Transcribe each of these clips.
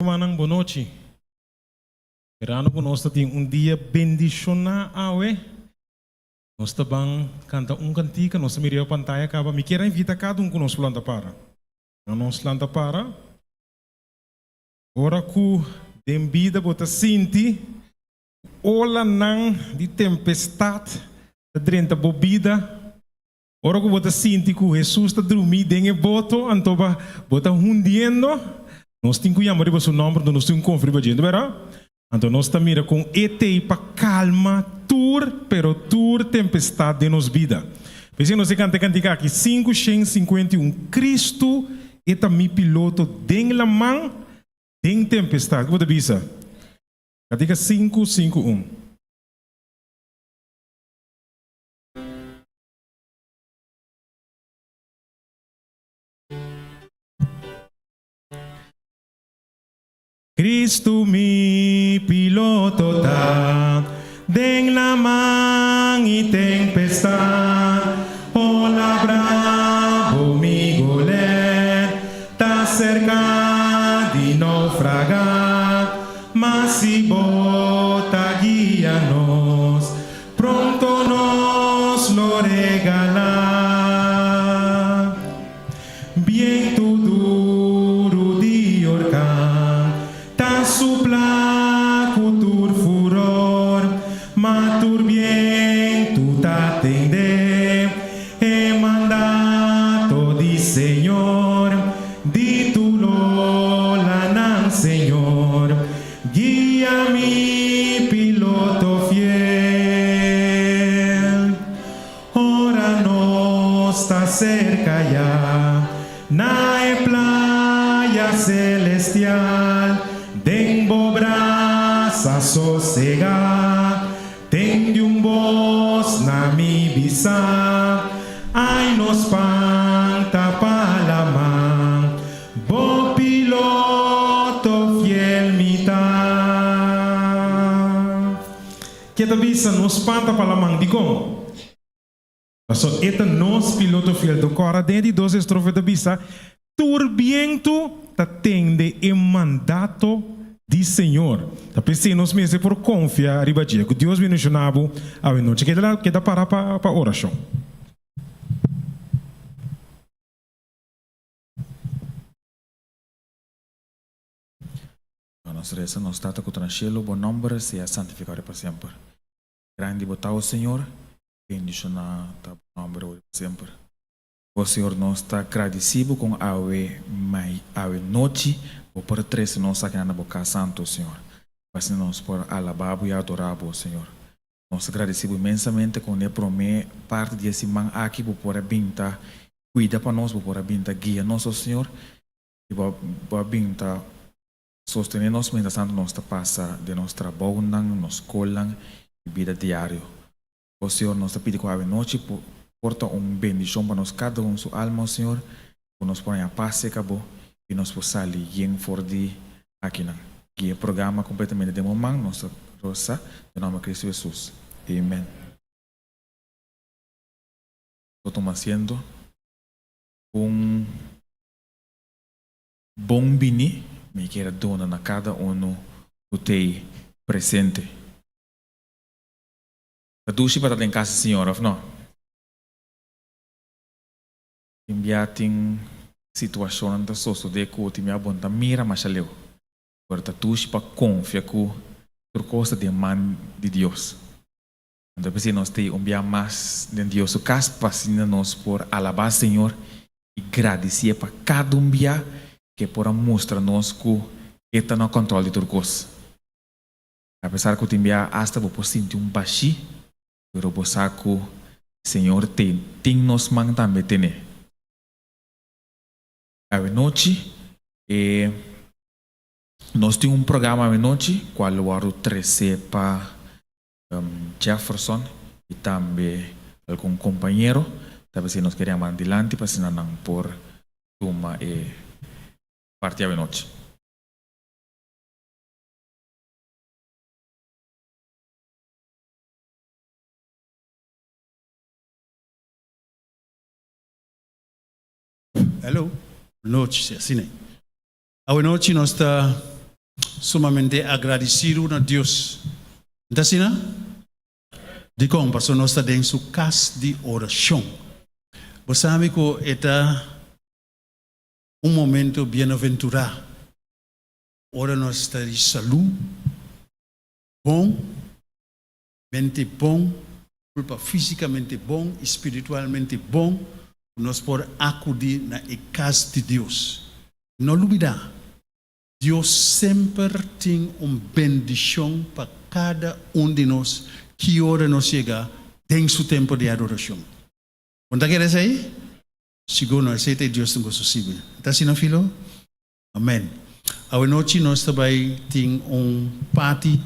Rumannan bonochi. Sperando ku nos ta tin un dia bendishoná awe. Nos ta ban kanta un kantika, nos ta mira riba pantaya kaba. Mi kier a invita kada un ku nos lanta para. Na nos lanta para. Ora ku den bida bo ta sinti olanan di tempestat ta drenta bo bida, Ora ku bo ta sinti ku Hesus ta drumí den e boto, anto ba bo ta hundiendo, nos tin ku yama riba su nòmber, anto nos tin ku konfia riba dje, bèrdat? Anto nos ta mira kon e t'ei pa kalma tur, pero tur tempestat den nos bida. P'esei nos e kanta e kantika aki, 551, Kristu e ta mi piloto den laman, den tempestat. Kiko bo ta bisa? Kantika 551. Cristo mi piloto ta den laman y tempestad, ola brabo mi golet ta cerca di naufraga, ma si bo ta guia nos Pronto nos lo regalá. Bientu duru di orkan ta supla ku tur furor, ma tur bientu ta tende e mandato di Señor, di tur olanan Señor. Guia mi piloto fiel. Ora nos ta cerca ya na e playa celestial, den bo brasa sosega, tende un bos na mi bisa, Ai nos spanta pa laman. Bo piloto fiel mi ta. Ke ta bisa no spanta pa laman? Dikon? Paso e ta nos piloto fiel. Do kòrda den di dos estrofe ta bisa, Tur bientu ta tende e mandato di Señor. Ta p'esei nos mester por konfia riba dje. Ku Dios bendishoná bo awe nochi. Keda para pa orashon. Pa nos resa, Nos Tata ku ta na shelu, bo nòmber sea santifikado pa semper. Grandi bo ta, o Señor, bendishoná ta bo nòmber ora pa semper. O Señor, nos ta gradisí bo kon awe mai, awe nochi, bo por trese nos akinan na bo kas santu, o Señor, pa asina nos por alabá bo i adorá bo, o Señor. Nos ta gradisí bo inmensamente kon e promé parti di e siman aki bo por a bin ta Cuida pa nos, bo por a bin ta guia nos, o Señor, y bo bo a bin ta sostene nos mientras tanto nos ta pasa den nos trabounan, nos scolnan y bida diario. O Señor, nos ta pidi cu awe nochi por por ta un bendicion pa nos cada un su alma, o Señor, cu nos por haña paz cerca bo y nos por sali yen for di akinan. Guia e programa completamente den bo man, nos ta rosa den nomber Cristo Jesus. Amen. Lo tuma asiento. Un bon bini mi kier a duna na kada unu ku t'ei presente. Ta dushi pa ta den kas di Señor, òf no? Tin bia tin situashonnan ta sosodé ku tin bia bo no ta mira masha leu, pero ta dushi pa konfia ku tur kos ta den man di Dios. Anto p'esei nos ta un bia mas den Dios su kas pa asina nos por alabá Señor i gradisié pa kada un bia ku e por a mustra nos ku e ta na kòntròl di tur kos. Apesar ku tin bia asta bo por sinti un bashí, pero bo sa ku Señor te tin nos man tambe tené. Awenochi e nos tin un programa awenochi kual lo wòrdu tresé pa Jefferson y tambe algun compañero ta besi nos queria manda dilanti pa asina nan por tuma e parti awenochi. Hello, nochi, si asina. Awenochi nos ta. Sumamente agradecido na Dios. No ta asina? Dikon? Pasobra nos ta den su kas di orashon. Bo sabi ku e ta un momento bienaventurá ora nos ta di salú, bon, mente bon, kulpa físikamente bon i spiritualmente bon, ku nos por akudí na e kas di Dios. No lubidá, Dios semper tin un bendishon pa kada un di nos ki ora nos yega den su tempu di adorashon. Bo no ta kere esei? Sigur no, esei ta e Dios tin goso sibi. Ta asina, Filo? Amen. Awenochi nos ta bai tin un party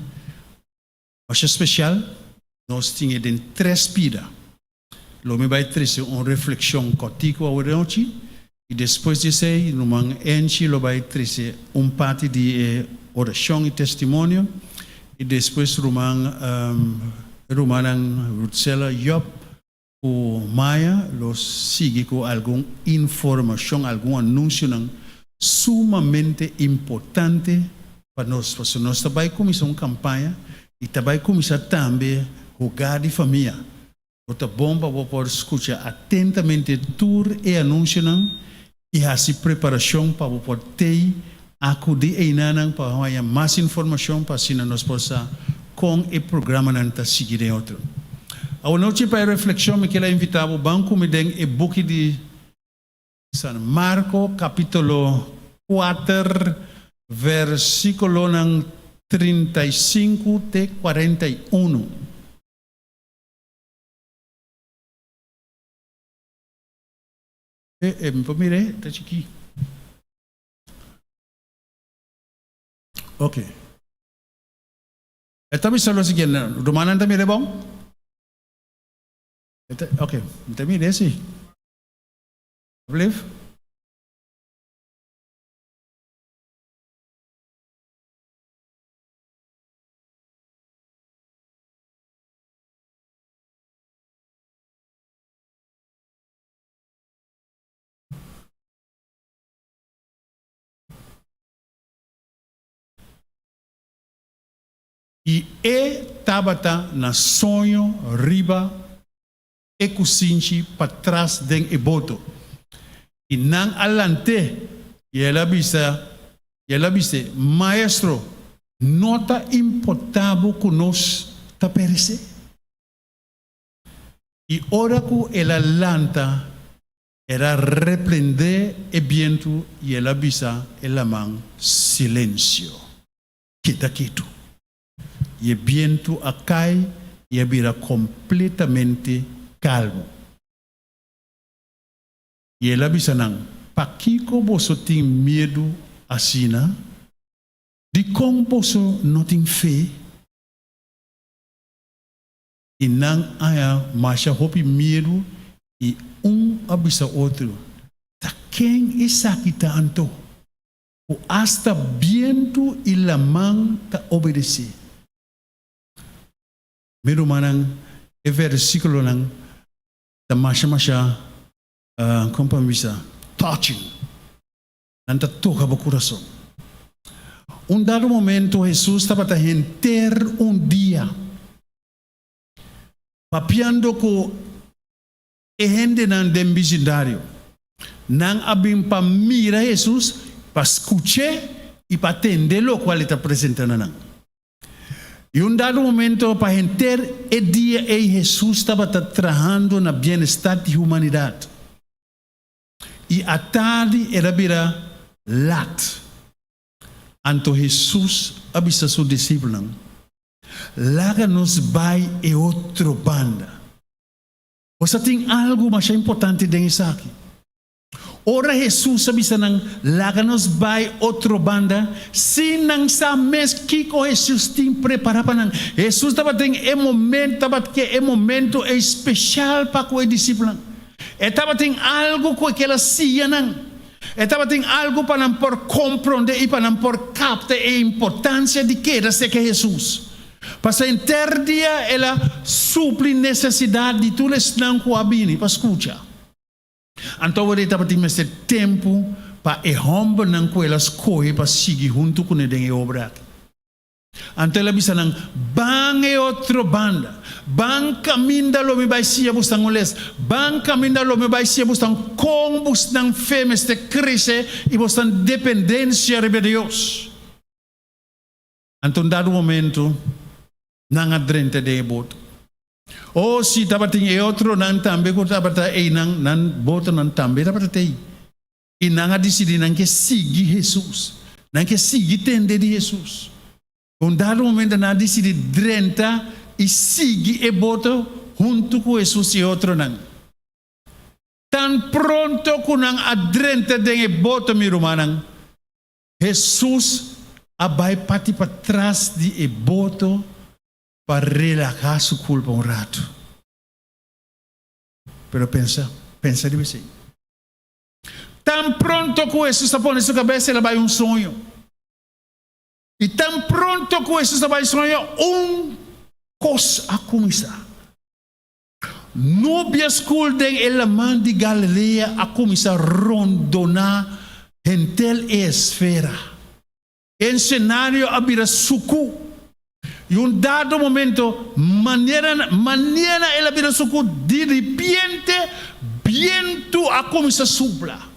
masha special. Nos tin e den tres pida. Lo mi bai trece un reflexion cortico awenochi y despues di esey ruman Angie lo bai trece un parti di e oracion y testimonio y despues ruman e rumannan Ruthzella Job Ku Maya lo sigui ku algun informashon, algun anunsionan sumamente importante pa nos, pasobra nos ta bai kuminsá un kampaña i ta bai kuminsá tambe hogar di famia. Lo ta bon pa bo por skucha atentamente tur e anunsionan i hasi preparashon pa bo por tei akudí einanan pa haña mas informashon pa asina nos por sa kon e programanan ta sigui den otro. Awanochi pa e reflekshon mi kier a invitá bo ban ku mi den e buki di San Marko kapitulo kuater versíkulonan 35 te 41. E, e, mi por mira e, ta chikí. Ok. E ta bisa lo siguiente, rumannan ta mira e bon? E ta, ok, mi ta mira e si. Alsjeblieft. I e tabata na soño riba e kusinchi patras den e boto. I nan a lant'é, i el a bisa, i el a bis'é, Maestro, no ta importá bo ku nos ta peresé? I ora ku el a lanta, el a reprendé e bientu i el a bisa e laman, Silensio! Keda ketu! I e bientu a kai i a bira kompletamente kalmu. I el a bisa nan, Pakiko boso tin miedu asina? Dikon boso no tin fe? I nan a haña masha hopi miedu i un a bisa otro, Ta ken esaki ta anto, ku asta bientu i laman ta obedesé? Mi rumannan, e versíkulonan ta masha masha, kon pa mi bisa, touching. Nan ta toka bo kurason. Un dado momento Hesus tabata henter un dia papiando ku e hendenan den bisindario. Nan a bin pa mira Hesus, pa skuch'é i pa tende lokual e ta presentá na nan. I un dado momento pa henter e dia ei Hesus tabata trahando na bienestar di humanidat. I atardi el a bira lat. Anto Hesus a bisa su disipelnan, Laga nos bai e otro banda. Bo sa tin algu masha importante den esaki. Ora Hesus a bisa nan, Laga nos bai otro banda, sin nan sa mes kiko Hesus tin prepará pa nan. Hesus tabatin e momento, tabat ke e momento ei speshal pa ku e disipelnan. E tabatin algu ku e kel a siña nan. E tabatin algu pa nan por komprondé i pa nan por kapta e importansia di keda serka Hesus. Pasobra henter dia el a supli nesesidat di tur esnan ku a bini pa skucha. Anto awor e tabatin mester tempu. pa e hòmbernan ku el a skohe pa sigui huntu kuné den e obra aki. Anto el a bisa nan, Ban e otro banda. Ban kaminda lo mi bai siña bosnan un les. Ban kaminda lo mi bai siña bosnan kon bosnan fe mester krese i bosnan dependensia riba Dios. Anto un dado momento nan a drenta den e boto. Oh, si tabatin e otronan tambe ku tabata einan, nan botonan tambe tabata tei. I nan a disidí nan ke sigui Hesus. Nan ke sigui tende di Hesus. Un dado momento nan a disidí drenta i sigui e boto huntu ku Hesus i e otronan. Tan pronto ku nan a drenta den e boto, mi rumannan, Hesus a bai parti patras di e boto pa relahá su kulpa un ratu. Pero pensa, pensa riba esei. Tan pronto ku Hesus a pone su kabes, el a bai un soño. I tan pronto ku Hesus a bai soño, un kos a kuminsá. Nubia skur den e laman di Galilea a kuminsá rondoná henter e esfera. E esenario a bira sukú. I un dado momento, manera manera el a bira sukú, di ripiente bientu a kuminsá supla.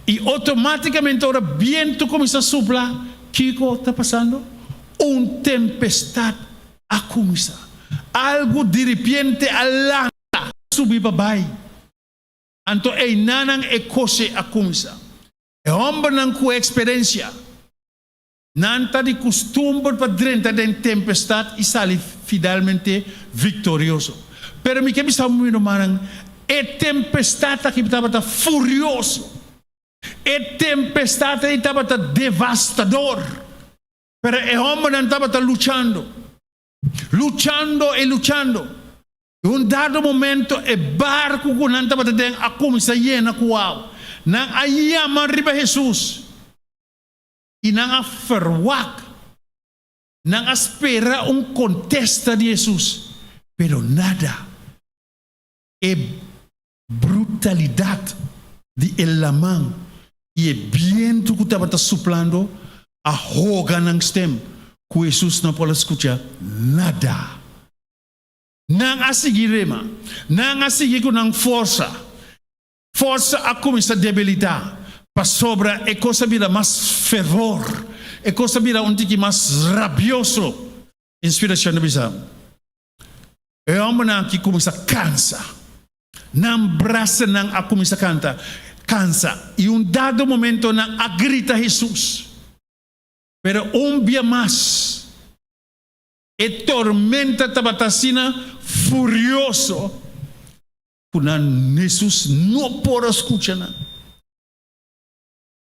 I otomátikamente ora bientu kuminsá supla, kiko ta pasando? Un tempestat a kuminsá. Algu diripiente a lanta subi pa bai. Anto einanan e kos'e a kuminsá. E hòmbernan ku eksperensia, nan ta di kustumber pa drenta den tempestat i sali fidelmente viktorioso. Pero mi ke bisa bo, mi rumannan, e tempestat aki tabata furioso. E tempestat ei tabata devastador. Pero e hòmbernan tabata luchando, luchando i luchando. I un dado momento e barku ku nan tabata den a kuminsá yena ku awa. Nan a yama riba Hesus i nan a ferwak. Nan a spera un kontesta di Hesus, pero nada. E brutalidat di e laman i e bientu ku tabata suplando a hoga nan stem ku Hesus no por a skucha nada. Nan a sigui rema. Nan a sigui ku nan forsa. Forsa a kuminsá debilitá, pasobra e kos a bira mas fervor, e kos a bira un tiki mas rabioso. Inspirashon ta bisa, E hòmbernan aki kuminsá kansa. Nan brasanan a kuminsá kanta, kansa. I un dado momento nan a grita Hesus. Pero un bia mas. E tormenta tabata asina furioso ku nan Hesus no por a skucha nan.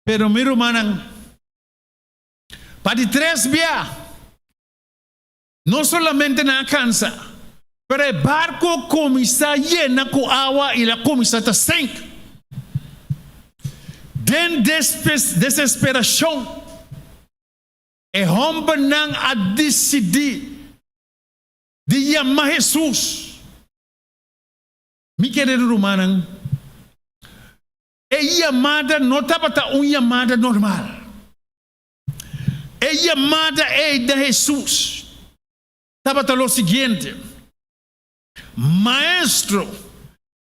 Pero mi rumannan, pa di tres bia, no solamente nan a kansa, pero e barko kuminsá yena ku awa i el a kuminsá ta sink. Den desesperashon, E hòmbernan a disidí di yama Hesus. Mi kerido rumannan, e yamada no tabata un yamada normal. E yamada ei na Hesus tabata lo siguiente, Maestro,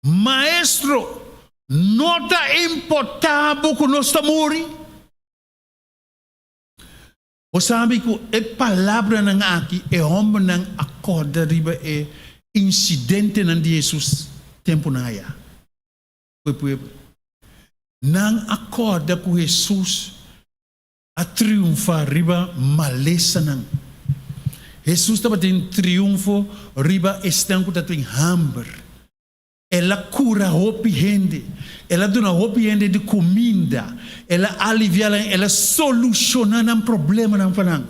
Maestro, no ta importá bo ku nos ta muri? Bo sabi ku e palabranan aki e hòmbernan a kòrda riba e insidentenan di Hesus tempunan ayá ku e pueblo. Nan a kòrda ku Hesus a triunfá riba malesanan. Hesus tabatin triunfo riba esnan ku tabatin hamber. El a kura hopi hende, el a duna hopi hende di kuminda, el a aliviá nan, el a solushoná nan problemanan pa nan.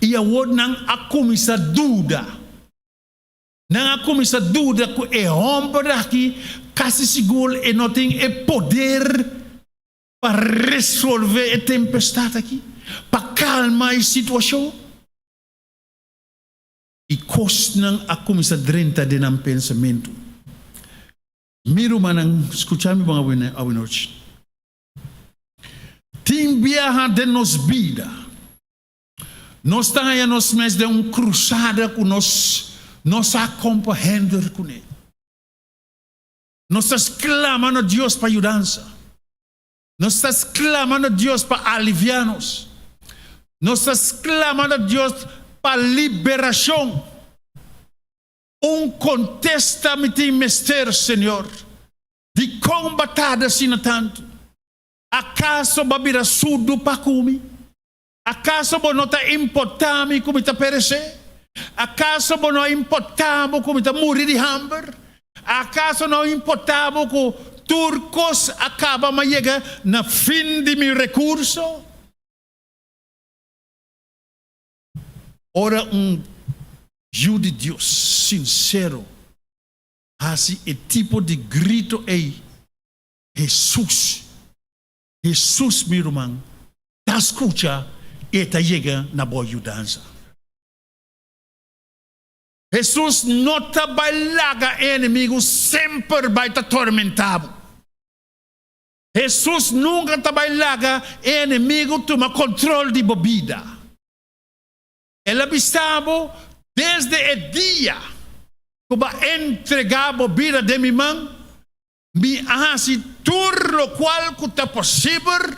I awor nan a kuminsá duda. Nan a kuminsá duda ku e hòmber aki kasi sigur e no tin e poder pa resolvé e tempestat aki, pa kalma e situashon. I kosnan a kuminsá drenta den nan pensamentu. Mi rumannan, skucha mi bon awenochi. Tin biaha den nos bida, nos ta haña nos mes den un krusada ku nos no sa kon pa hèndel kuné. Nos ta sklama na Dios pa yudansa. Nos ta sklama na Dios pa aliviá nos. Nos ta sklama na Dios pa liberashon. Un kontesta mi tin mester, Señor. Dikon bo a tarda asina tantu? Akaso bo a bira surdu pa ku mi? Akaso bo no ta importá mi ku mi ta peresé? Akaso bo no a importá bo ku mi ta muri di hamber? Akaso no a importá bo ku tur kos a kaba mi a yega na fin di mi rekurso? Ora un yu di Dios sinsero hasi e tipo di grito ei, Hesus, Hesus mi ruman, ta skucha i e ta yega na bo yudansa. Hesus no ta bai laga e enemigu semper bai ta tormentá bo. Hesus nunka ta bai laga e enemigu tuma kontrol di bo bida. El a bisa bo desde e dia ku bo a entregá bo bida den mi man, mi a hasi tur lokual ku ta posibel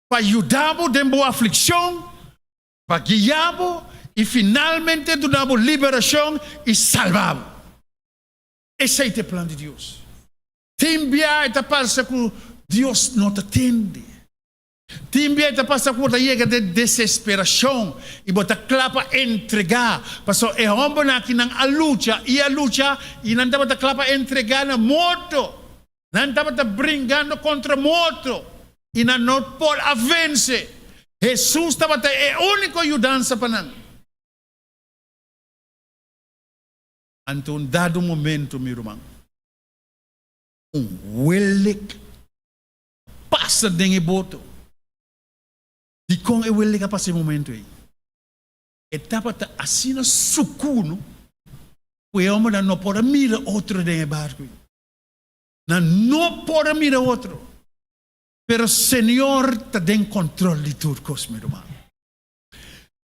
pa yuda bo den bo aflikshon, pa guia bo i finalmente duna bo liberashon i salba bo. Esei ta e plan di Dios. Tin bia e ta parse ku Dios no ta tende. Tin bia e ta pasa ku bo ta yega den desesperashon i bo ta kla pa entregá. Pasobra e hòmbernan aki nan a lucha i a lucha i nan tabata kla pa entregá na morto. Nan tabata bringando kontra morto i nan no por a vense. Hesus tabata e úniko yudansa pa nan. Anto un dado momento, mi ruman, un welek pasa den e boto. Dikon e welek a pasa e momento ei? E tabata asina sukú no, ku e hòmbernan no por a mira otro den e barku ei. Nan no por a mira otro. Pero Señor ta den kòntròl di tur kos, mi ruman.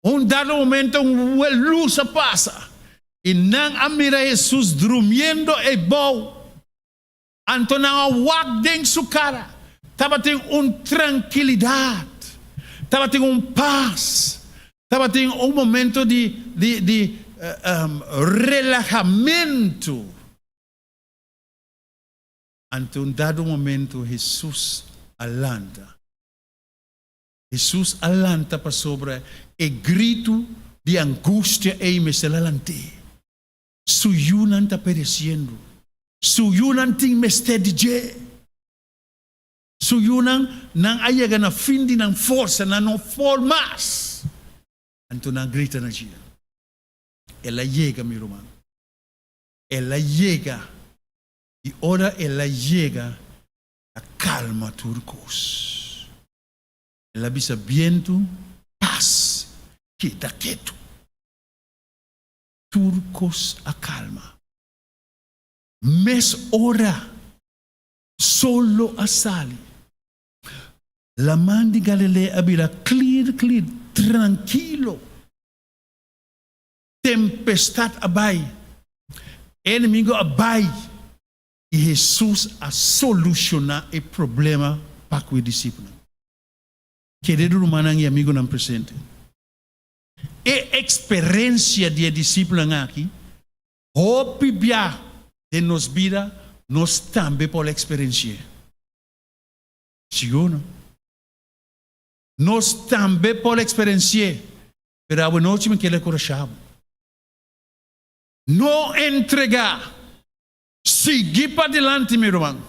Un dado momento un lus a pasa i nan a mira Hesus drumiendo ei bou. Anto nan a wak den su kara. Tabatin un trankilidat, tabatin un pas, tabatin un momento di di di relahamentu. Anto un dado momento Hesus a lanta. Hesus a lanta pasobra e gritu di angustia ei mester a lant'é. Su yunan ta pereciendo. Su yunan tin mester di dje. Su yunan, nan a yega na fin di nan forsa, nan no por mas. Anto nan a grita na dje. El a yega, mi ruman. El a yega. I ora el a yega, el a calma tur cos. El a bisa bientu, Pas, keda ketu. Tur kos a kalma. Mes ora solo a sali. Laman di Galilea a bira klir klir, trankilo. Tempestat a bai, e enemigo a bai i Hesus a solushoná e problema pa ku e disipelnan. Kerido rumannan i amigonan presente. E eksperensia di e disipelnan aki, hopi bia den nos bida nos tambe por eksperensi'é. Sigur no? Nos tambe por eksperensi'é, pero awanochi mi kier enkurashá bo. No entregá! Sigui padilanti, mi ruman.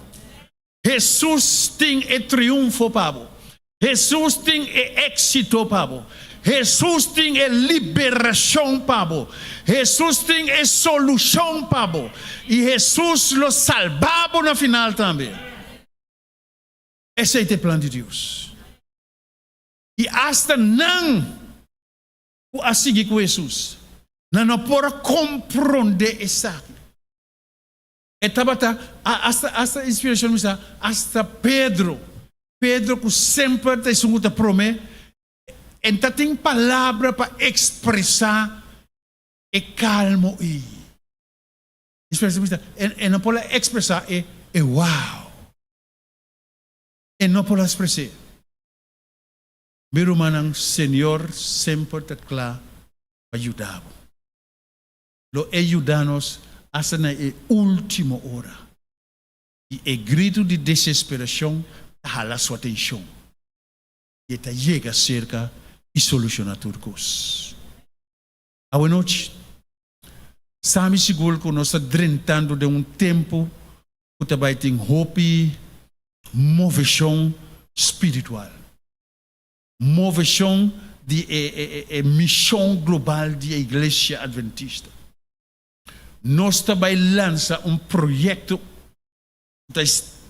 Hesus tin e triunfo pa bo. Hesus tin e éksito pa bo. Hesus tin e liberashon pa bo. Hesus tin e solushon pa bo. I Hesus lo salba bo na final tambe. Esei ta e plan di Dios. I asta nan ku a sigui ku Hesus, nan no por a komprondé esaki. E tabata, asta, asta inspirashon bisa, asta Pedro. Pedro ku semper ta esun ku ta promé, e ta tin palabra pa ekspresá e kalmo ei. E no por a ekspresá e e wow. E no por a ekspres'é. Mi rumannan, Señor semper ta kla pa yuda bo. Lo e yuda nos asta na e último ora. I e gritu di desesperashon ta hala su atenshon. I e ta yega serka i solushoná tur kos. Awenochi, sa mi sigur ku nos ta drentando den un tempu ku ta bai tin hopi moveshon spiritual. Moveshon di e e mishon global di e Iglesia Adventista. Nos ta bai lansa un proyekto, ta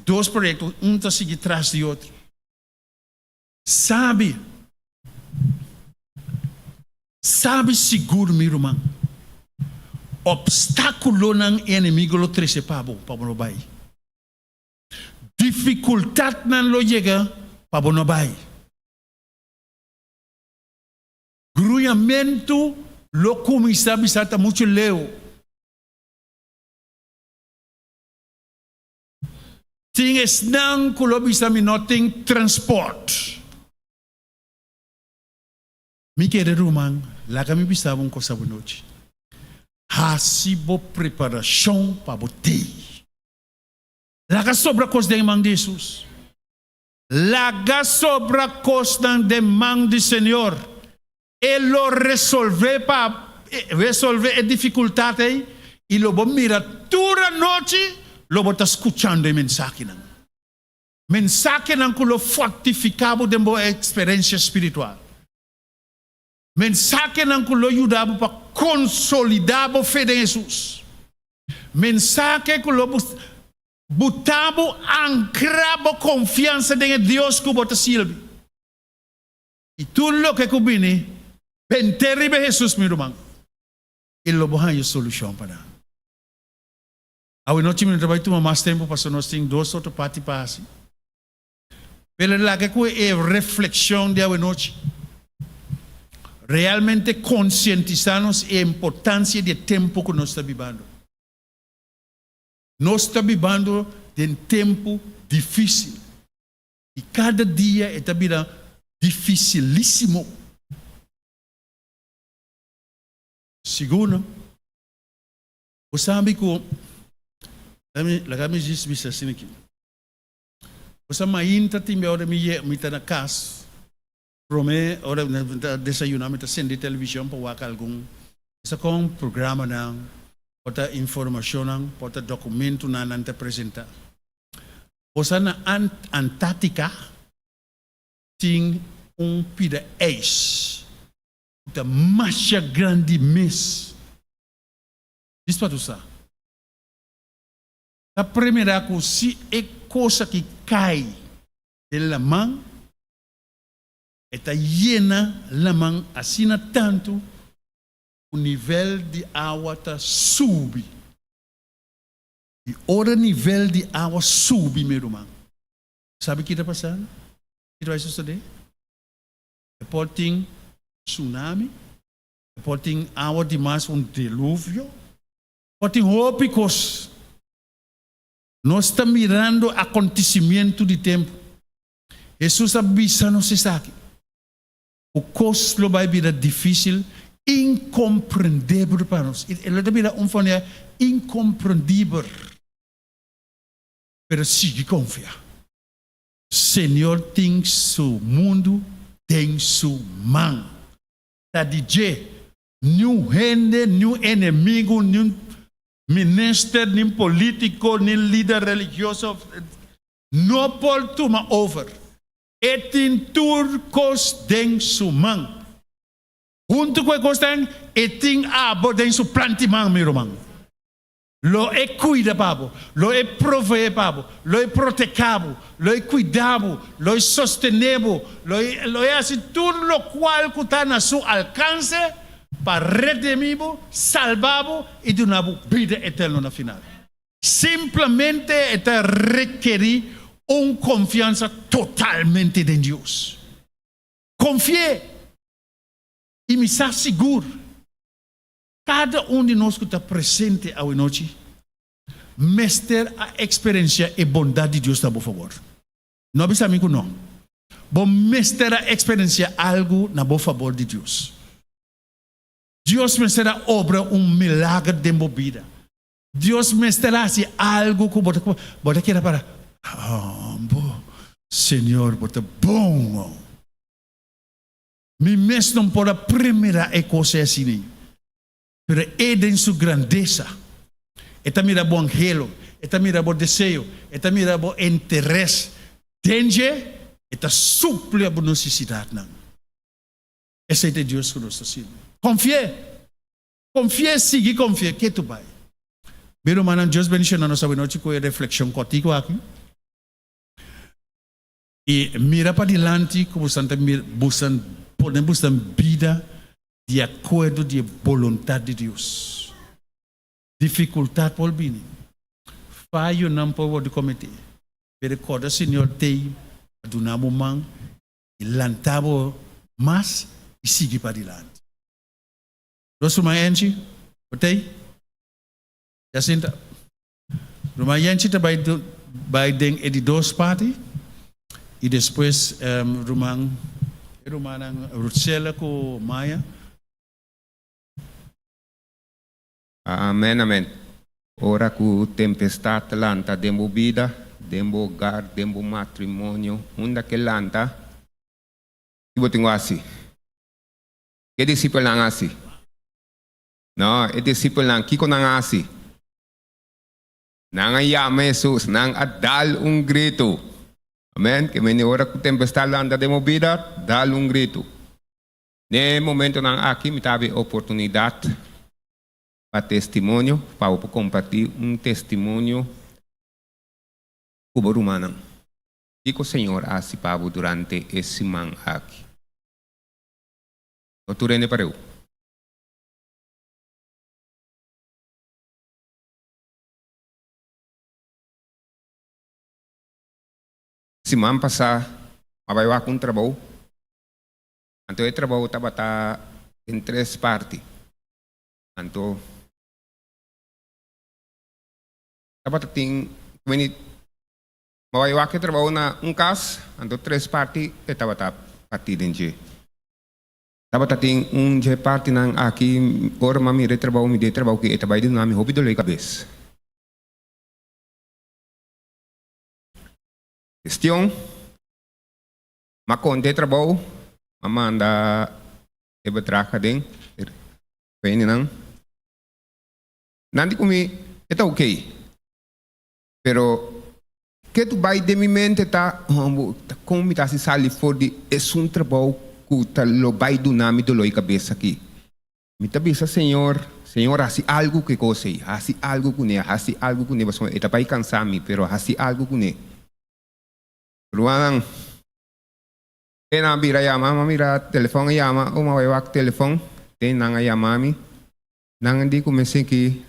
dos proyekto, un ta sigui tras di otro. Sabi, sabi sigur mi ruman, opstákulonan e enemigo lo trese pa bo, pa bo no bai. Difikultatnan lo yega pa bo no bai. Gruiamentu lo kuminsá bisa ta muchu leu. Tin esnan ku lo bisa mi no tin transport. Mi kere ruman, laga mi bisa bo un kos awonochi. Hasi bo preparashon pa bo tei. Laga sobra kos den man di Hesus. Laga sobra kosnan den man di Señor. E lo resolvé pa resolvé e difikultat ei i lo bo mira tur anochi lo bo ta skuchando e mensahenan. Mensahenan ku lo fortifiká bo den bo eksperensia spiritual. Mensahenan ku lo yuda bo pa konsolidá bo fe den Hesus. Mensahe ku lo buta bo ankra bo konfiansa den e Dios ku bo ta sirbi. I tur loke ku bini, bent'é riba Hesus, mi ruman, i lo bo haña solushon pa nan. Awenochi mi no ta bai tuma mas tempu pasobra nos tin dos otro parti pa hasi. Pero laga ku e reflekshon di awenochi realmente konsientisá nos e importansia di e tempu ku nos ta bibando. Nos ta bibando den tempu difísil i kada dia e ta bira difisilísimo. Sigur no. Bo sabi ku, laga mi djis bisa asina aki. Bo sa mainta tin bia ora mi ye mi ta na kas prome ora mi ta desayuna mi ta sende televishon pa wak algun sa kon programanan por ta informashonnan por ta dokumentunan nan ta presenta. Bo sa na Antartika tin un pida ijs ku ta masha grandi mes. Dis pa tu sa. Ta premira ku si e kos aki kai den laman, e ta yena laman asina tantu ku nivel di awa ta subi. I ora nivel di awa subi, mi ruman, sabi ki ta pasa? Ki ta bai sosodé? E por tin tsunami, e por tin awa dimas, un diluvio. Por tin hopi kos. Nos ta mirando akontesimientu di tempu. Hesus a bisa nos esaki, ku kos lo bai bira difísil, inkomprendebel pa nos. E lo ta bira un manera inkomprendibel. Pero sigui konfia. Señor tin su mundu den su man. Ta di dje. Niun hende, niun enemigu, niun minister, niun politico, niun lider religioso no por tuma over. E tin tur kos den su man. Huntu ku e kosnan, e tin abo den su planti man, mi ruman. Lo e kuida pa bo, lo e proveé pa bo, lo e proteká bo, lo e kuida bo, lo e sostené bo, lo e lo e hasi tur lokual ku ta na su alkanse pa redimí bo, salba bo i duna bo bida eterno na final. Simplemente e ta rekerí. Un konfiansa totalmente den Dios. Konfi'é i mi sa sigur kada un di nos ku ta presente awenochi mester a eksperensiá e bondat di Dios na bo fabor. No a bisa mi ku no. Bo mester a eksperensiá algu na bo fabor di Dios. Dios mester a obra un milager den bo bida. Dios mester a hasi algu ku bo ta bo ta keda para, Bo, Señor, bo ta bon. Mi mes no por a primira e kos ei asina. Pero E den Su grandesa, E ta mira bo anhelo, E ta mira bo deseo, E ta mira bo interes den dje, E ta supli bo nesesidatnan. Esei ta e Dios ku nos ta sirbi. Konfi'é! Konfi'é, sigui konfi'é, ketu bai. Mi rumannan, Dios bendishona nos awenochi ku e reflekshon kòrtiku aki. I mira padilanti ku bosan ta mira, bosan pone bosan bida di akuerdo di e boluntat di Dios. Difikultat por bini, fayonan por wòrdu kometí, pero kòrda Señor t'ei pa duna bo man i lanta bo mas i sigui padilanti. Nos ruman Angie, bo t'ei? Jacinta. Ruman Yenchi ta bai bai den e di dos parti i despues ruman e rumannan Ruthsella ku Maya. Amen amen ora ku tempestad lanta den bo bida den bo hogar den bo matrimonio unda ke lanta ki bo tin ku hasi ke disipelnan hasi no e disipelnan kiko nan hasi. Nan a yama Hesus, nan a dal un gritu. Amen. Ke mende ora ku tempestad lanta den bo bida, dal un gritu. Den e momentonan aki mi ta habi oportunidat pa testimonio, pa bo por kompartí un testimonio ku bo rumannan. Kiko Señor a hasi pa bo durante e siman aki? No tur hende pareu. Siman pasá a bai wak un trabou, anto e trabou tabata den tres parti. Anto tabata tin meni a bai wak e trabou na un kas, anto tres parti e tabata partí den dje. Tabata tin un dje partinan aki, ora mi a mira e trabou, mi di e trabou ki e ta bai duna mi hopi dolor di kabes. Kestion, Mi a konta e trabou, mi a manda e bedrag aden, e hendenan. Nan di ku mi e ta okey, pero ke tu bai den mi mente ta, hombo, ta kon mi ta hasi sali for di esun trabou ku ta lo bai duna mi dolor di kabes aki? Mi ta bisa Señor, Señor hasi algu ku e kos ei, hasi algu kuné, hasi algu kuné, pasobra e ta bai kansa mi, pero hasi algu kuné. Rumannan, te nan a bira yama, mi a mira telefòn a yama, o mi a bai wak telefòn, te nan a yama mi, nan a di ku mi esaki,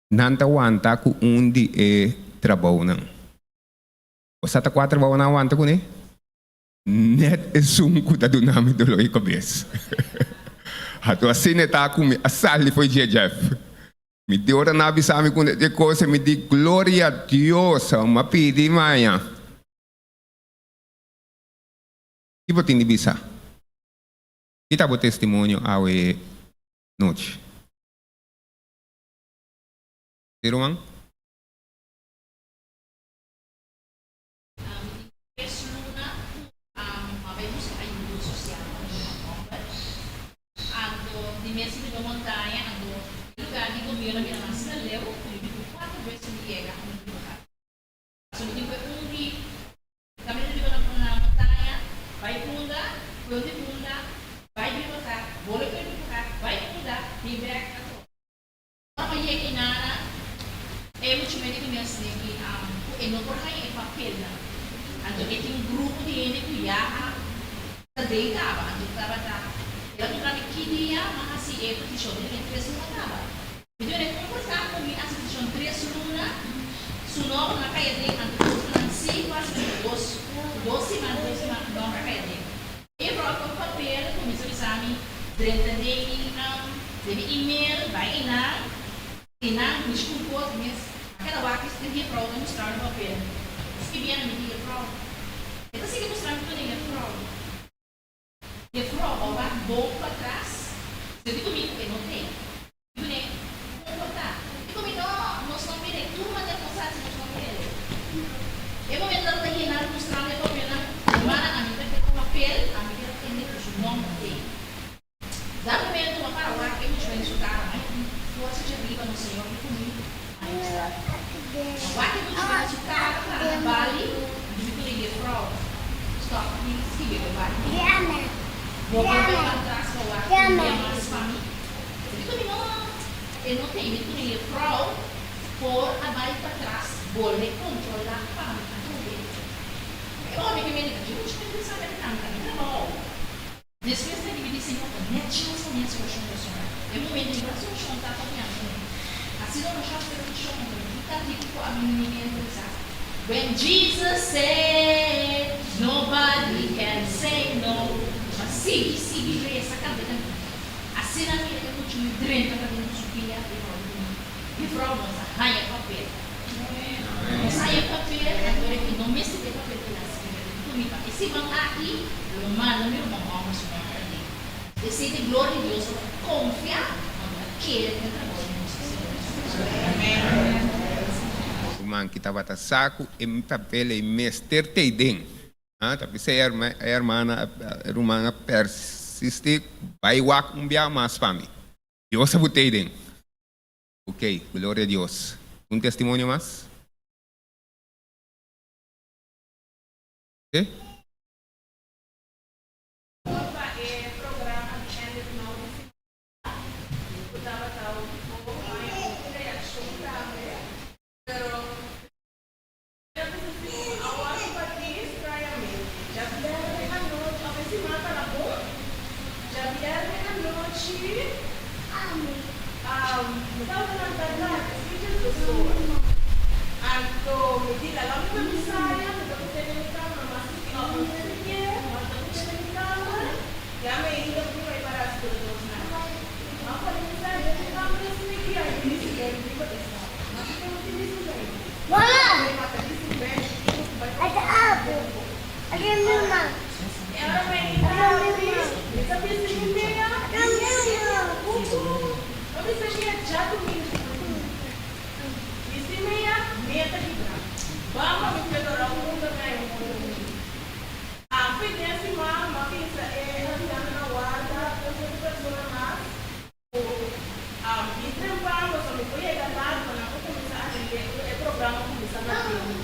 nan ta wanta ku un di e trabounan. Bo sa ta kua trabou nan a wanta kuné? Net esun ku ta duna mi dolor di kabes. Anto asina e ta ku mi a sali fo'i dje, Jeff. Mi di ora nan a bisa mi ku e kos mi di, Gloria a Dios, mi a pidi maña. Ki bo tin di bisa? Ki ta bo testimonio awe nochi? Si, ruman? Mi tin tres luna ku a bai buska ayudo sosial pa mi ruman hòmber. Anto di mes mi riba montaña, anto e lugar di gobierno a bira mas asina leu ku mi tin ku kuater bes mi yega mi riba kaba. So mi tin ku e un di kaminda riba na montaña, bai punda, ku e un di punda, bai riba ka, bole ku e riba ka, bai punda, bin bèk atrobe. Ora pa yega inana, e mucha medi di mes den ki ku e no por haña e papelnan. Anto e tin un grupo di hende ku ya a ta den kaba. Anto tabata el a puntra mi ki dia m'a hasi e petishon. Mi di tres luna kaba. Mi di wene kon por ta ku mi hasi petishon tres luna su nòmber no a kai aden anto. Drenta den mi den mi email, bai einan, einan mi skupo mes a keda wak e juffrouw ta mustra mi papel. Skibiendo mi di juffrouw. E ta sigui mustra mi tur den juffrouw. Juffrouw a wak bon patras, se di ku mi ku e no tei. Di kuné, kon por ta? Di ku mi no, nos no mir'é. Tur manera nos hasi nos no mir'é. E momento nan ta yena di mustrando e papelnan, hermana ami ta keda papel, ami keda tende ku su nòmber tei. Dat momento m'a para wak e muchanan di su kara, m'a hiti forsa dje riba nos Señor di ku mi, m'a hiti. M'a wak e muchanan di su kara para na bali, mi di kuné, Jefrouw, stòp di skibi e bali. Bo por bai patras pa wak un dia mas pa mi? Di ku mi no, e no tei mi tuni e frou por a bai patras bolbe kontrolá pa mi atrobe. E omi ke mi a di ta muchu tempu sa mi a kanta mi trabou. Despues ta ribi di Señor ta net chans pa mi hasi orashon personal. E momento mi por hasi orashon ta pa mi ami kuné. Hasiendo orashon hasi repetishon anto mi ta riku ku a mi mi mente bisa, When Jesus say, nobody can say no. Ma sigui sigui resa kanta e kantika. Asina mira e kuchumi drenta pa den su pia i rònt di mi. Juffrouw, nos a haña papel. Nos haña papel, anto e no mester di e papel ku el a skirbi. El di ku mi, Pa e siman aki lo manda mi ruman hòmber su nòmber aden. Esei ta e gloria di Dios tabata konfia, anto a kere den e trabou di nos Señor Jesucristo. Ruman ki tabata sa ku e papel ei mester t'ei den. Ah, ta p'esei e hermana, e ruman a persisti, Bai wak un bia mas pa mi. Dios a but'ei den. Ok, gloria a Dios. Un testimonio mas? Si? Pa e programa di End It Now di siman ku tabata un poco haña hopi reaccion tambe, pero. Mi a bisa si ku a wòrdu batí strañamente. Djabièrnè anochi, òf e siman ta na bon? Djabièrnè anochi, mi tabata lanta laat, e si 12 or. Anto mi di, Laga mi bai mi saya, mi ta kut'é den mi kamber, mas ku si òf mi ta kié, mas ta kut'é den mi kamber, ya mi ainda ku mi bai para skol dos nan. M'a pone mi saya den mi kamber i si mi kia, mi di, Si, riba e sala. Mas ku mi tin di si bai. Ku mi trempan pasobra mi por yega lat pa nan por kuminsá atendé ku e programa kuminsá na tempu.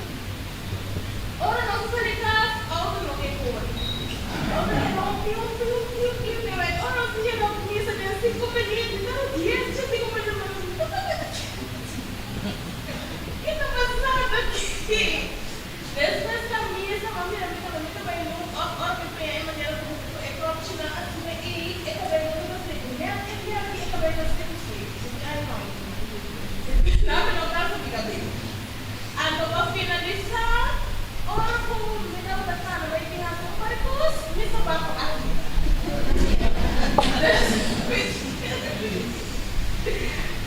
Ora nos a sali kas, outo no ke kore. Outo ke bai un piu piu piu piu piu bai. Ora nos a yega misa den sinku minuut, mi ta dies dje sinku minuut nos a bisa, Ke ta pasando aki? Despues na misa, m'a mira mi tabata mi ta bai luz òf ora mi peña e manera ku ku e kròpchinan asina ei, e kabei no tabata seku. Nèt e dia aki e kabei ta seku seku. Mi di, Ai no, nan mi no kasa mi kabei. Anto pa finalisá, ora ku mi tabata kana bai bin hasi un par di kos, mi sabaku a kibra.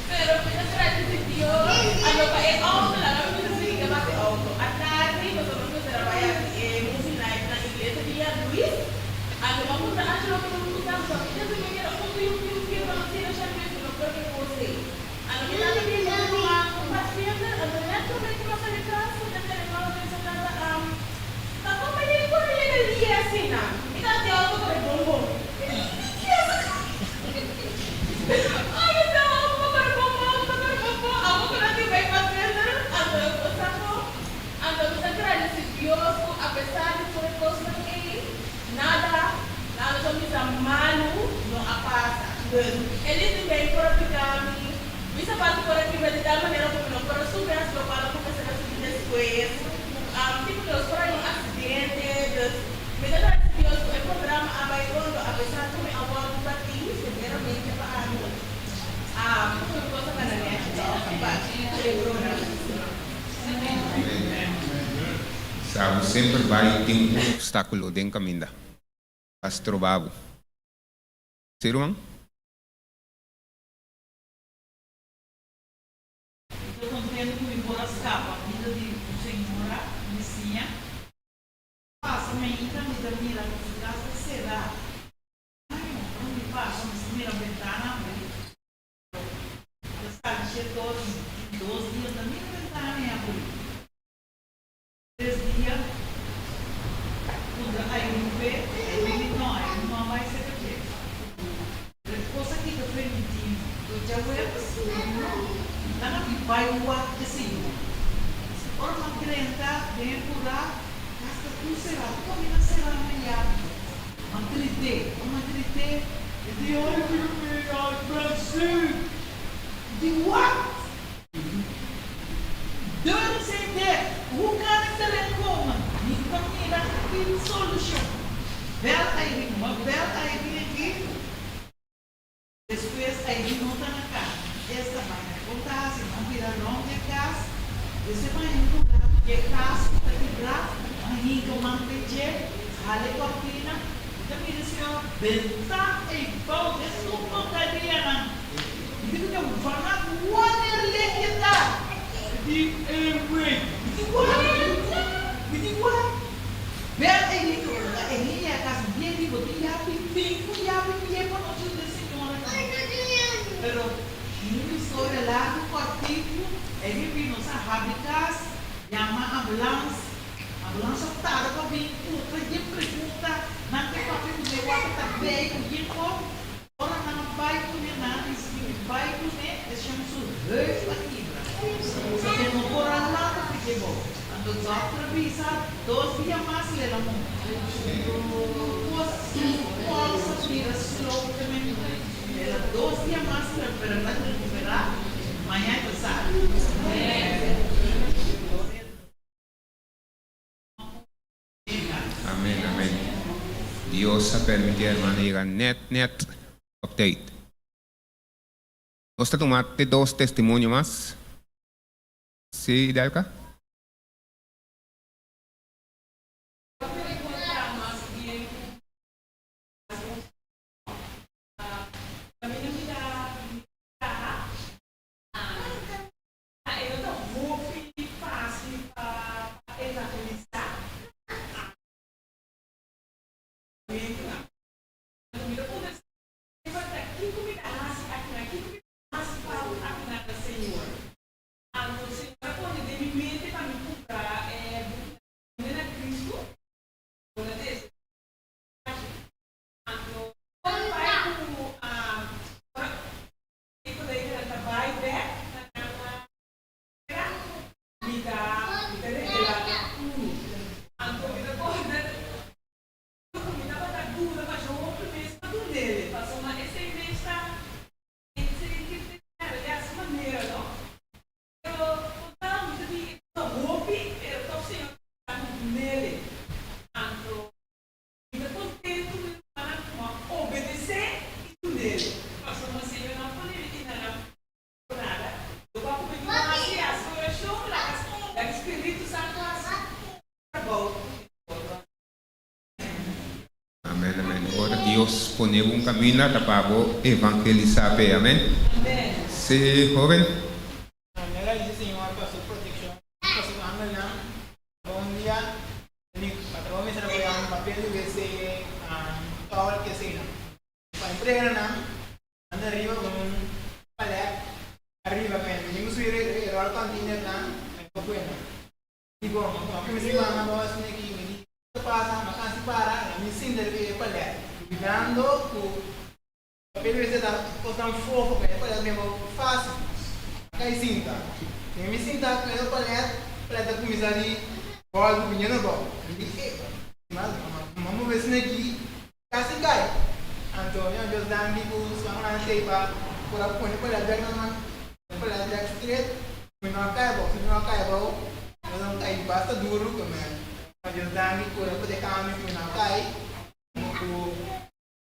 Pero mi ta gradisi Dios anto pa e auto laga mi bisa sigui ke bati auto. Atardi pasobra mi mester a bai hasi e movie night na iglesia di Yan Luis. Anto mi a puntra Angelo ke mi usa anto mi ta si mi keda un piu piu piu pa no sira Shan Luis mi no por ke kos ei. Anto mi tata bisa mi ruman un bartender anto net prome ku mi a sali kas mi ta tene mama bisa tata ta kon pa yega kore yega lie asina? Mi ta hasi auto kore bon bon. Mi ta gradici Dios cu e programa a bay rondo a pesar cu mi a wordo bati severamente pa ami. Tur cos a cana nechi toch, but e programa si no. Sa bo semper bay tin un obstaculo den caminda pa stroba bo. Sí, ruman? Mi ta contento cu mi por a scapa bida di un señora bisiña. Pasa mainta mi ta mira cu su cas ta cera. Ay, ora mi pasa mi sa mira bentana abri. Pero ta sali shetor di dos dia ta mira bentana e abri. Tres dia puntra Irene p'e, Irene di no, Irene no a bai serka dje. Pero e kos aki ta permití do djaweps? No, nan a di bai wak e señor. Ora nan drenta den e kurá, kas ta tur será, tur kaminda será na yabi. Nan grit'é, ora nan grit'é, e di, Ay, mi, ay, Francis! Di wak! Deuren zijn dicht, hoe kan ik erin komen? Mi ta mira tin solucion. Bel Irene, ma bel Irene aki, despues Irene no ta na cas. Esta baña con ta haci, nan bira rond den cas, despues baña un lugar ke cas cu ta kibra, nan hinca man den dje, hala e cortina, mi ta mira e señora benta ei bou den su porcarianan. Mi di ku vanaf wanneer leg je daar? Mi di, Een week. Mi di, Wat? Mi di, Wat? Bel e hende ora ta e hende a kas bien di bo tin yapi bin ku yapi ku ye pa nos yuda e señora tambe. Pero un historia largu kòrtiku, e hende bin nos a habri kas, yama ambulans, ambulans a tarda pa bin puntra yen pregunta, nan ke papia ku mi wak ta bei ku yen kòp. Ora nan a bai kuné, nan a disidí di bai kuné, e shon su heuf a kibra. Sa e no por a lanta p'e bou. Anto dòkter a bisa, Dos dia mas lel a muri. Tur kos su pòls a bira slow te men el a dos dia mas lel, pero el a rekuperá, maña e ta sali. Amen amen Dios a permiti hermano yega net net op tijd. Nos ta tuma te dos testimonio mas. Si Delka? Amen amen ora Dios pone bo un caminda ta pa bo evangelisa p'e amen si hoben. Mi a gradisi Señor pa su proteccion y pa su angelnan. Bon dia mi patrón mester a pone un papel di wc towel keseinan pa entrega na nan. Anda riba un palet ariba ka mi tin ku subi e roll container nan pa mi por kue nan. Di bon mi a kuminsá mama bo asina aki mi di kiko ta pasa mi a kansa para i mi sinta riba e palet dubidando ku papel di wc ta kosnan fofo ku e palet mihor fásil a kai sinta. I mi sinta ku e palet palet a kuminsá di bòltu biniendo abou mi di e mas mi a move asina aki. Casi cay. Anto mi a Dios danki cu su angelnan stay pa por a pone palet bek na man, pone palet bek straight, mi no a cay abou, si mi no a cay abou, mi lo cay basta duro cu mi a Dios danki cu el a pone cambio cu mi no a cay, cu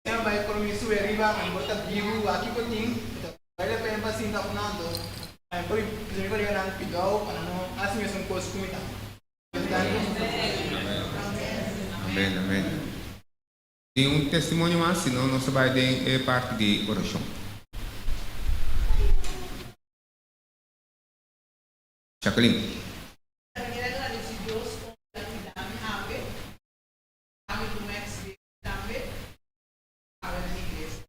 semper bay por mi sube ariba, mi por ta bibu aki por tin, ta bale la pena pa sinta cu nan, anto mi por pidi mi coleganan cuidao pa nan no haci mesun cos cu mi ta. Dios danki. Amen amen. Tin un testimonio mas, si no nos ta bai den e parti di orashon. Jacqueline. Ta kier a gradeci Dios con el a cuida mi awe, ami cu Max Baby tambe awe na iglesia.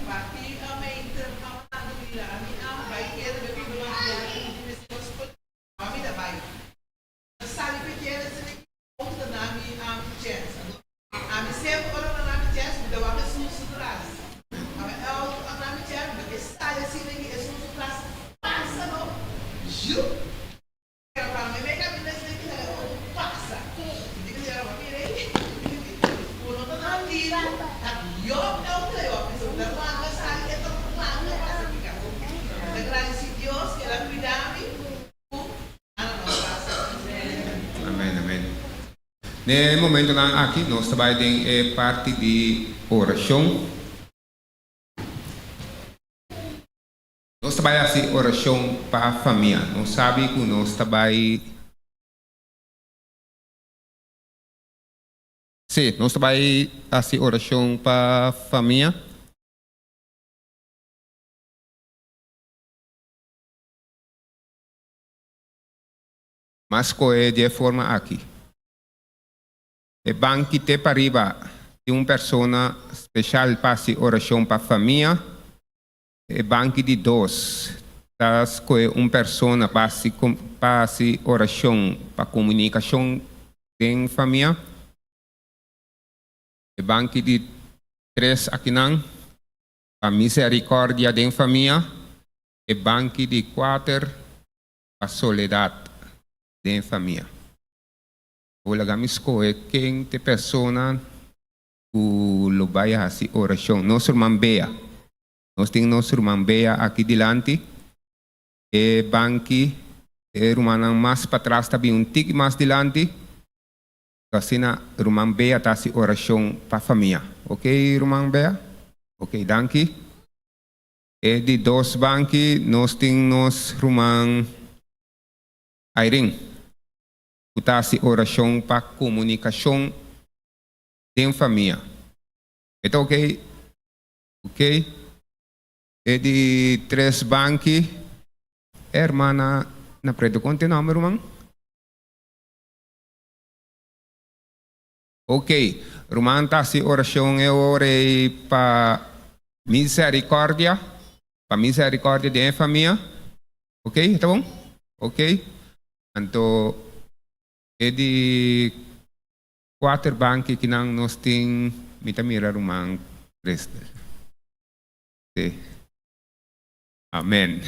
Parti a meter a manda mira ami a bay keda be biba mas biaha cu mi mester gospel, ami ta bay. Ta sali pe keda esaki auto ta na mi ami chens. Anto ami semper ora na mi chens mi ta wak esun su tras. Ami e auto a na mi chens mi ta ke sali asina ki esun su tras pasa no. Jup! Pero pa mi mei kaminda asina ki laga e auto pasa. Mi di ku señora bo mira ei. Ku no ta na tiro ta yop e auto ta yop. Mi ta wanga sali e ta wanga pasa mi kas. Mi ta gradisi Dios ku el a cuida mi. Amen amen. Ne momentonan aki nos ta bai den e parti di orashon. Nos ta bai hasi orashon pa famia. Nos sabi ku nos ta bai Si, nos ta bai hasi orashon pa famia. Mas skohe di e forma aki. E banki te pariba tin un persona speshal pa hasi orashon pa famia. E banki di dos ta skohe un persona pa hasi pa hasi orashon pa komunikashon den famia. E banki di tres akinan pa miserikòrdia den famia. E banki di kuater pa soledat den famia. Bo laga mi skohe ken t'e persona ku lo bai hasi orashon. Nos ruman Bea. Nos tin nos ruman Bea aki dilanti. E banki, e rumannan mas patras ta bin un tiki mas dilanti. Asina ruman Bea ta hasi orashon pa famia. Ok ruman Bea? Ok, danki. E di dos banki nos tin nos ruman Irene ku ta hasi orashon pa komunikashon den famia. E ta ok? Ok. E di tres banki e hermana na preto. Kon ta e nòmber ruman? Ok, ruman ta hasi orashon e ora ei pa misericordia, pa misericordia den e famia. Ok, ta bon? Ok. Anto e di kuater banki kinan nos tin, mi ta mira ruman Christel. Si. Amen.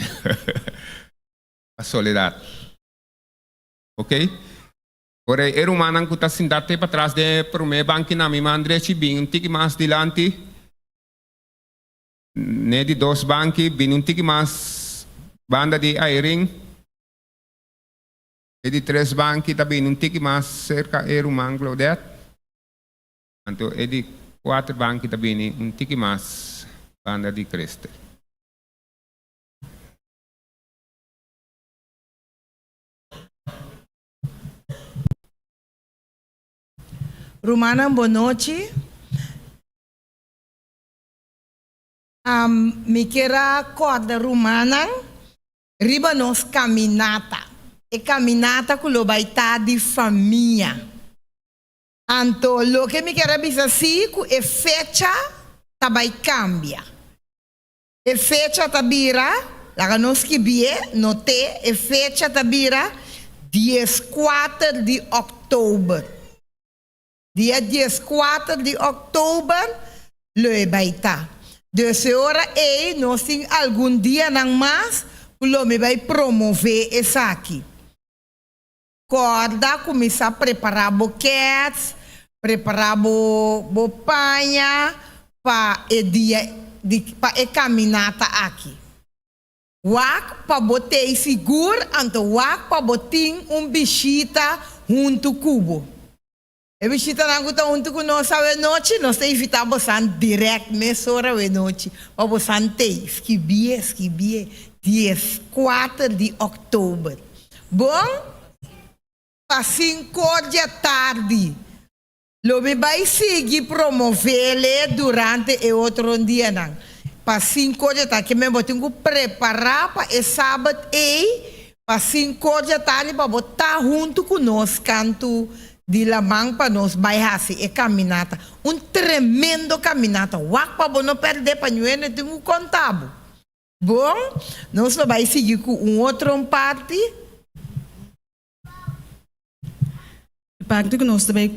Pa soledad. Ok. Ora e rumannan ku ta sintá te patras den e promé bankinan, mi man drechi bin un tiki mas dilanti. N'e di dos banki, bini un tiki mas banda di Airin. E di tres banki ta bini un tiki mas serka e ruman Claudette. Anto e di kuater banki ta bini un tiki mas banda di Christel. Rumannan bonochi. Mi kier a kòrda rumannan riba nos kaminata. E kaminata ku lo bai ta di famia. Anto loke mi kier a bisa si ku e fecha ta bai kambia. E fecha ta bira, laga nos skibié, noté, e fecha ta bira dieskuater di òktober. Dia dieskuater di òktober lo e bai ta. Dus e ora ei nos tin algun dianan mas ku lo mi bai promové esaki. Kòrda kuminsá prepará bo kèts, prepará bo bo paña pa e dia di pa e kaminata aki. Wak pa bo tei sigur anto wak pa bo tin un bishita huntu ku bo. E bishitanan ku ta huntu ku nos awenochi, nos ta invitá bosan dirèkt mesora awenochi pa bosan tei. Skibié, skibié, 14 di òktober. Bon, pa sinkor djatardi. Lo mi bai sigui promovele durante e otro dianan. Pa sinkor dja tardi, ke men bo tin ku prepará pa e sabat ei, pa sinkor dja tardi pa bo ta huntu ku nos kantu di laman pa nos bai hasi e kaminata. Un tremendo kaminata. Wak pa bo no pèrdè pa ñuene tin ku konta bo. Bon, nos lo bai sigui ku un otro parti. E parti ku nos ta bai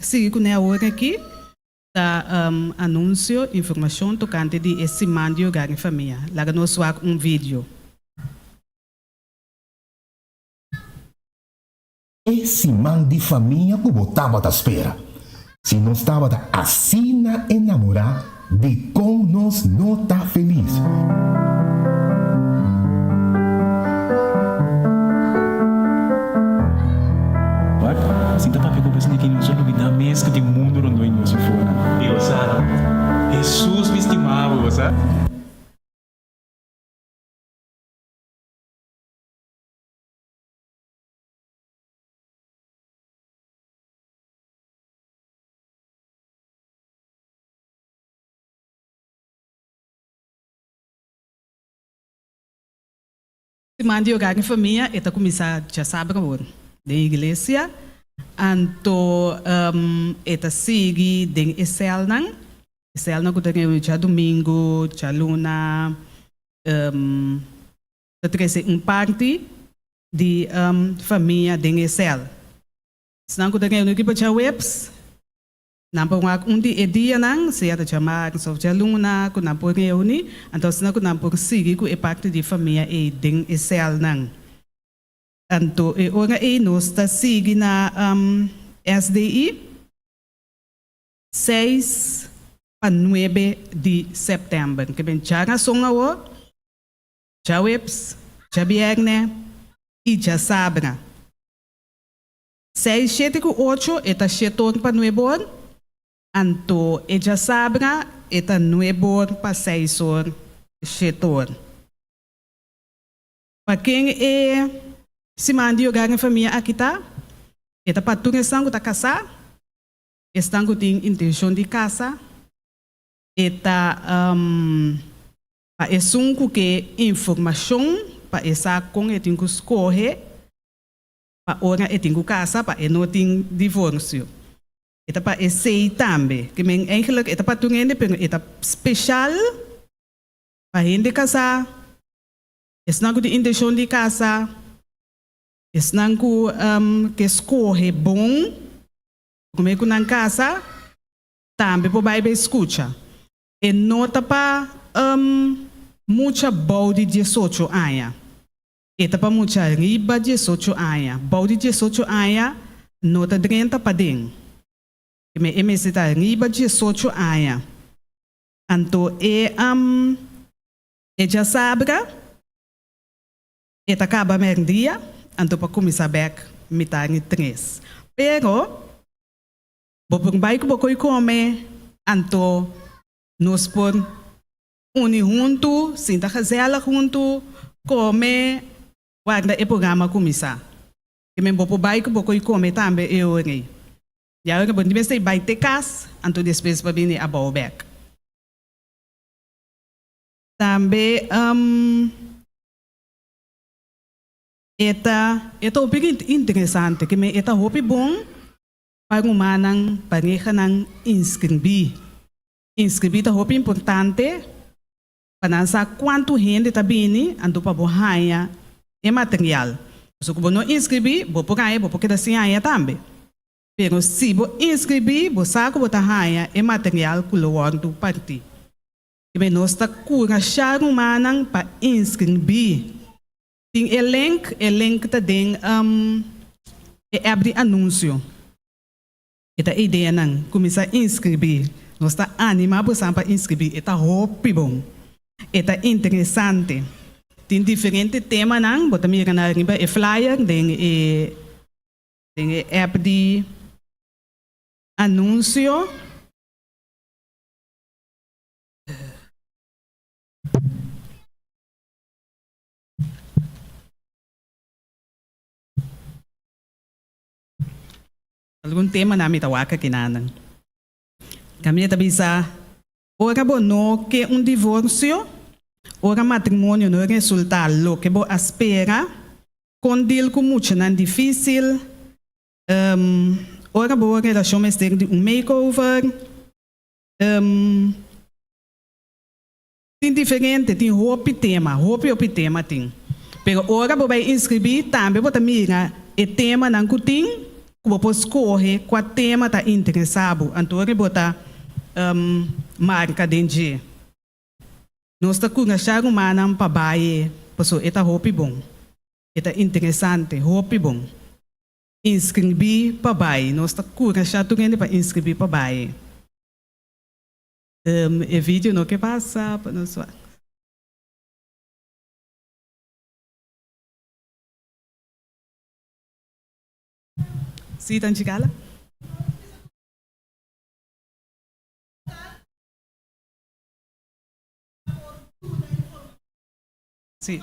sigui kuné awor aki ta anunsio, informashon tokante di e Siman di Hogar i Famia. Laga nos wak un video. E siman di famia ku bo tabata spera. Si nos tabata asina enamorá, dikon nos no ta felis? Wak, si ta papia ku bo esaki ki nos a lubidá mes ku tin mundu rondó i nos afó. Dios sa, Hesus mi stima bo, bo sa. Siman di Hogar en Famia e ta kuminsá djasabra awor den iglesia, anto e ta sigui den e sèlnan, e sèlnan ku ta reuní djadumingu, djaluna. Ta trese un parti di famia den e sèl. Esnan ku ta reuni riba djaweps, nan por wak un di e dianan, sea ta djamars òf djaluna, ku nan por reuni, anto asina ku nan por sigui ku e parti di famia ei den e sèlnan. Anto e ora ei nos ta sigui na SDI. Seis pa nuebe di sèptèmber. Ke ben djarason awor, djaweps, djabièrnè i djasabra. Seis, shete ku ocho e ta shetor pa nuebor, anto e djasabra e ta nuebor pa seisor, shetor. Pa ken e siman di Hogar en Famia aki ta? E ta pa tur esnan ku ta kasá. Esnan ku tin intenshon di kasa, e ta pa esun ku ke informashon pa e sa kon e tin ku skohe pa ora e tin ku kasa pa e no tin divorsio. E ta pa esei tambe. Ke men eigenlijk e ta pa tur hende pero e ta speshal pa hende kasá, esnan ku tin intenshon di kasa, esnan ku ke skohe bon. Promé ku nan kasa, tambe por bai bai skucha. E no ta pa mucha bou di diesocho aña. E ta pa mucha riba diesocho aña. Bou di diesocho aña no ta drenta paden. E mester ta riba diesocho aña. Anto e e djasabra E ta kaba mèrdia, anto pa kuminsá bèk mitar di tres. Pero, bo por bai ku bo koi kome, anto nos por uni huntu, sinta gezellig huntu, kome, warda e programa kuminsá. Ke men bo por bai ku bo koi kome tambe e ora ei. Ya ora bo no mester bai te kas, anto despues pa bini abou bèk. Tambe e ta e ta hopi interesante ke men e ta hopi bon pa rumannan, parehanan inskribí. Inskribí ta hopi importante pa nan sa kuantu hende ta bini anto pa bo haña e material. Pasobra ku bo no inskribí bo por haña bo por keda sin haña tambe. Pero si bo inskribí bo sa ku bo ta haña e material ku lo wòrdu partí. Riba nos ta kurashá rumannan pa inskribí. Tin e link, e link ta den e app di anunsio. E ta ideanan, kuminsá inskribí. Nos ta animá bosan pa inskribí, e ta hopi bon. E ta interesante. Tin diferente temanan, bo ta mira nan riba e flyer den e den e app di anunsio. Algun temanan mi ta wak akinanan. Kaminda ta bisa, Ora bo no ke un divorsio, ora matrimonio no resultá loke bo a spera, kon dil ku muchanan difísil, ora bo relashon mester di un makeover, Tin diferente, tin hopi tema, hopi hopi tema tin. Pero ora bo bai inscribí tambe bo ta mira e temanan cu tin cu bo por scoge cua tema ta interesa bo, anto ora bo ta marca den dje. Nos ta curasha rumannan pa bai e, paso e ta hopi bon. E ta interesante, hopi bon. Inscribí pa bai, nos ta curasha tur hende pa inscribí pa bai e. E video no ke pasa pa nos wak. Si tan chikala. Si.